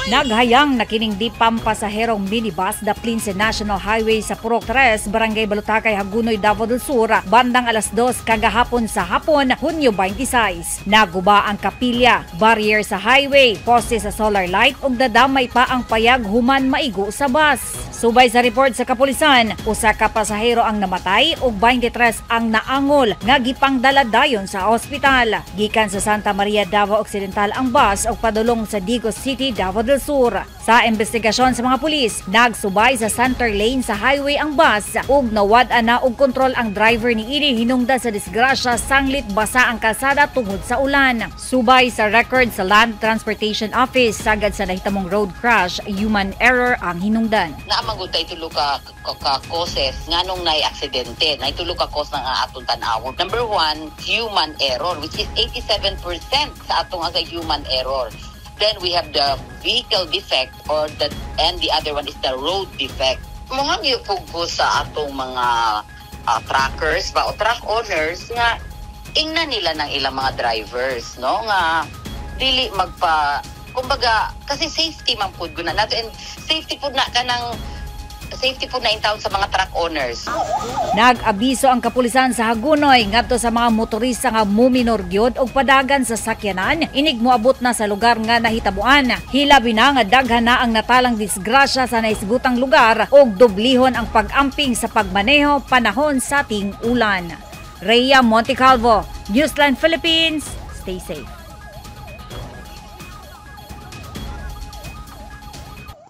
Naghayang na kining di pampasaherong minibus daplin sa National Highway sa Purok 3, Barangay Balutakay, Hagonoy, Davao del Sur, bandang alas 2 kagahapon sa hapon, Hunyo 26. Naguba ang kapilya, barrier sa highway, poste sa solar light ug dadamay pa ang payag human maigo sa bus. Subay sa report sa kapulisan, usa ka pasahero ang namatay ug 23 ang naangol nga gipangdala dayon sa ospital. Gikan sa Santa Maria, Davao Occidental ang bus ug padulong sa Digos City, Davao del Sur. Sa investigasyon sa mga pulis, nagsubay sa center lane sa highway ang bus ug nawad-an na og kontrol ang driver niini hinungdan sa disgrasya sanglit basa ang kalsada tungod sa ulan. Subay sa record sa Land Transportation Office, sagad sa nahitamong road crash, human error ang hinungdan. Naa man gud tay tulo ka causes nganong naay aksidente. Naay tulo ka cause nga atong tan-awon. Number one, human error, which is 87% sa atong aga human error. Then we have the vehicle defect or the and the other one is the road defect. Muhangyo pud ko sa atong mga truckers ba o truck owners nga ingna nila ng ilang mga drivers, no, nga dili magpa, kumbaga, kasi safety man pud guna nato and safety pud na kanang safety pud na in town sa mga truck owners. Nag-abiso ang kapulisan sa Hagonoy ngadto sa mga motorista nga muminor gyud og padagan sa sakyanan inig moabot na sa lugar nga nahitabuan. Hilabi na nga daghan na ang natalang disgrasya sa nahisgutang lugar ug doblihon ang pag-amping sa pagmaneho panahon sa ting-ulan. Rhea Montecalvo, Newsline Philippines. Stay safe.